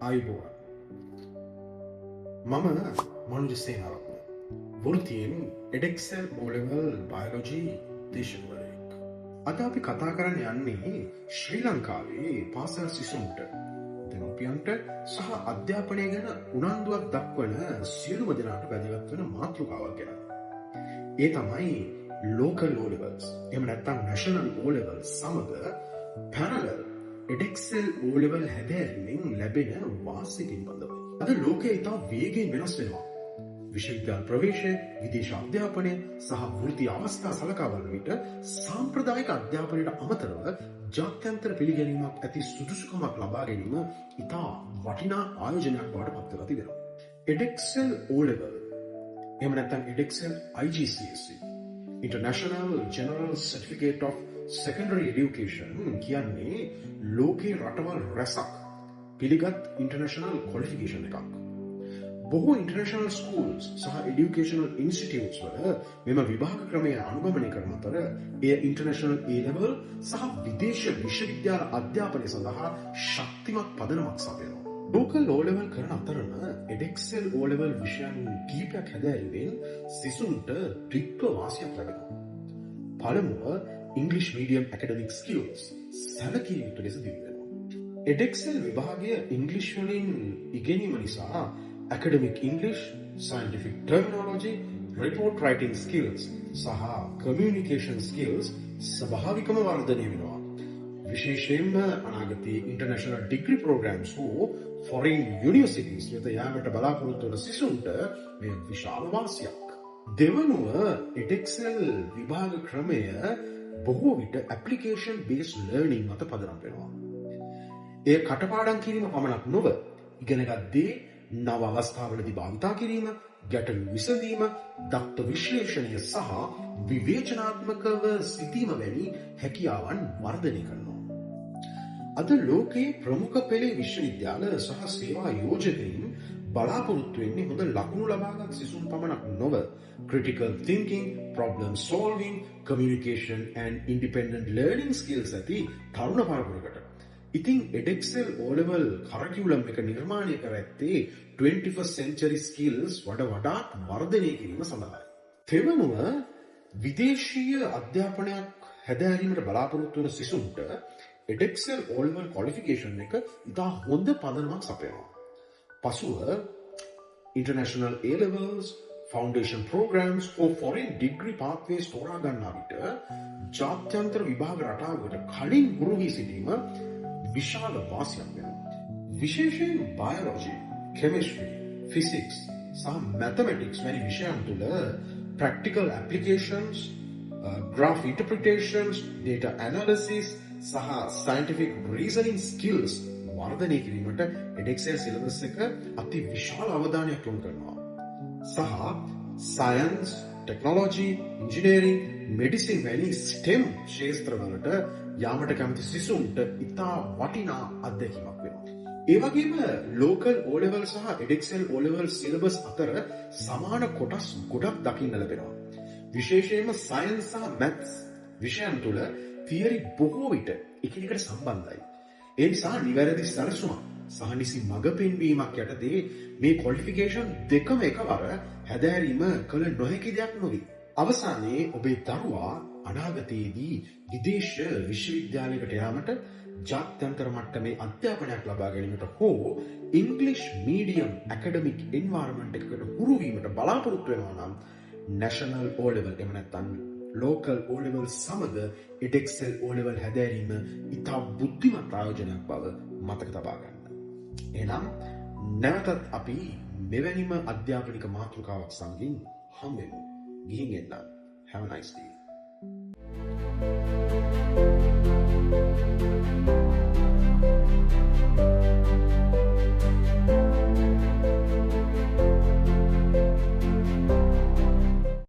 ආයුබෝවන්. මම මනුජ සේනාරත්න. වෘත්තියෙන් එඩෙක්සෙල් ඕලෙවල් බයොලොජි දේශකවරයෙක්. අද අපි කතා කරන්න යන්නේ ශ්‍රී ලංකාවේ පාසල් සිසුන්ට, දෙමව්පියන්ට සහ අධ්‍යාපනය ගැන උනන්දුවක් දක්වන සියලුම දෙනාට වැදගත් වෙන මාතෘකාවක් ගැන. ඒ තමයි ලෝකල් O levels, එහෙම නැත්නම් නැෂනල් O levels සමග පැරලල් එඩෙක්සෙල් O level හැදෑරීමෙන් ලැබෙන වාසි පිළිබඳව. අද ලෝකය ඉතා වේගයෙන් වෙනස් වෙනවා. විශ්වවිද්‍යාල ප්‍රවේශය, විදේශ අධ්‍යාපනය සහ වෘත්තීය අවස්ථා සලකා බලන විට සාම්ප්‍රදායික අධ්‍යාපනයට අමතරව ජාත්‍යන්තර පිළිගැනීමක් ඇති සුදුසුකමක් ලබා ගැනීම ඉතා වටිනා ආයෝජනයක් බවට පත් වෙලා තිබෙනවා. එඩෙක්සෙල් O level, එහෙම නැත්නම් එඩෙක්සෙල් IGCSE, International General Certificate of Secondary Education කියන්නේ ලෝකේ රටවල් රැසක් පිළිගත් ඉන්ටර්නැෂනල් ක්වොලිෆිකේෂන් එකක්. බොහෝ ඉන්ටර්නැෂනල් ස්කූල්ස් සහ එඩියුකේෂනල් ඉන්ස්ටිටියුට්ස් වල මෙම විභාග ක්‍රමය අනුගමනය කරන අතර, එය ඉන්ටර්නැෂනල් A level සහ විදේශ විශ්වවිද්‍යාල අධ්‍යාපනය සඳහා ශක්තිමත් පදනමක් සපයනවා. ලෝකල් O level කරන අතරම එඩෙක්සෙල් O level විෂයන් කිහිපයක් හැදෑරීමෙන් සිසුන්ට ද්විත්ව වාසියක් ලැබෙනවා. පළමුව, ඉංග්‍රීසි මීඩියම් ඇකඩමික් ස්කිල්ස් සැලකිය යුතු ලෙස දියුණු වෙනවා. එඩෙක්සෙල් විභාගය ඉංග්‍රීසි වලින් ඉගෙනීම නිසා academic English, scientific terminology, report writing skills සහ communication skills ස්වභාවිකම වර්ධනය වෙනවා. විශේෂයෙන්ම අනාගතයේ ඉන්ටර්නැෂනල් ඩිග්‍රී ප්‍රෝග්‍රෑම්ස් හෝ ෆොරින් යුනිවර්සිටීස් වෙත යාමට බලාපොරොත්තු වන සිසුන්ට මෙය විශාල වාසියක්. දෙවනුව, එඩෙක්සෙල් විභාග ක්‍රමය බොහෝ විට ඇප්ලිකේෂන් බේස් ලර්නින් මත පදනම් වෙනවා. එය කටපාඩම් කිරීම පමණක් නොව, ඉගෙනගත් දේ නව අවස්ථාවලදී භාවිතා කිරීම, ගැටලු විසඳීම, දත්ත විශ්ලේෂණය සහ විවේචනාත්මකව සිතීම වැනි හැකියාවන් වර්ධනය කරනවා. අද ලෝකයේ ප්‍රමුඛ පෙළේ විශ්වවිද්‍යාල සහ සේවා යෝජකයින් බලාපොරොත්තු වෙන්නේ හොඳ ලකුණු ලබාගත් සිසුන් පමණක් නොව, critical thinking, problem solving, communication and independent learning skills ඇති තරුණ පරපුරකට. ඉතින් එඩෙක්සෙල් O level curriculum එක නිර්මාණය කර ඇත්තේ 21st century skills වඩ වඩාත් වර්ධනය කිරීම සඳහායි. තෙවනුව, විදේශීය අධ්‍යාපනයක් හැදෑරීමට බලාපොරොත්තු වන සිසුන්ට එඩෙක්සෙල් O level qualification එක ඉතා හොඳ පදනමක් සපයනවා. පසුව International A levels, foundation programs හෝ foreign degree pathways තෝරා ගන්නා විට ජාත්‍යන්තර විභාග රටාවකට කලින් හුරු වී සිටීම විශාල වාසියක් වෙනවා. විශේෂයෙන් බයොලොජි, කෙමිස්ට්‍රි, ෆිසික්ස් සහ මැතමැටික්ස් වැනි විෂයන් තුළ practical applications, graph interpretations, data analysis සහ scientific reasoning skills වර්ධනය කිරීමට එඩෙක්සෙල් සිලබස් එක අති විශාල අවධානයක් යොමු කරනවා. සහ සයන්ස්, ටෙක්නොලොජි, ඉංජිනේරිං, මෙඩිසින් වැනි ස්ටෙම් ක්ෂේත්‍රවලට යාමට කැමති සිසුන්ට ඉතා වටිනා අත්දැකීමක් වෙනවා. ඒ වගේම ලෝකල් O level සහ එඩෙක්සෙල් O level syllabus අතර සමාන කොටස් ගොඩක් දකින්න ලැබෙනවා. විශේෂයෙන්ම සයන්ස් සහ මැත්ස් විෂයන් තුළ තියරි බොහෝ විට එකිනෙකට සම්බන්ධයි. ඒ නිසා නිවැරදි සැලසුමක් සහ නිසි මඟ පෙන්වීමක් යටතේ මේ ක්වොලිෆිකේෂන් දෙකම එකවර හැදෑරීම කළ නොහැකි දෙයක් නොවේ. අවසානයේ, ඔබේ දරුවා අනාගතයේදී විදේශ විශ්වවිද්‍යාලයකට යාමට, ජාත්‍යන්තර මට්ටමේ අධ්‍යාපනයක් ලබා ගැනීමට හෝ ඉංග්ලිෂ් මීඩියම් ඇකඩමික් එන්වයරන්මන්ට් එකකට හුරු වීමට බලාපොරොත්තු වෙනවා නම්, නැෂනල් O level එහෙම නැත්නම් ලෝකල් O level සමග එඩෙක්සෙල් O level හැදෑරීම ඉතා බුද්ධිමත් ආයෝජනයක් බව මතක තබා ගන්න. එහෙනම් නැවතත් අපි මෙවැනිම අධ්‍යාපනික මාතෘකාවක් සමගින් හම්බෙමු. ගිහින් එන්න. Have a nice day.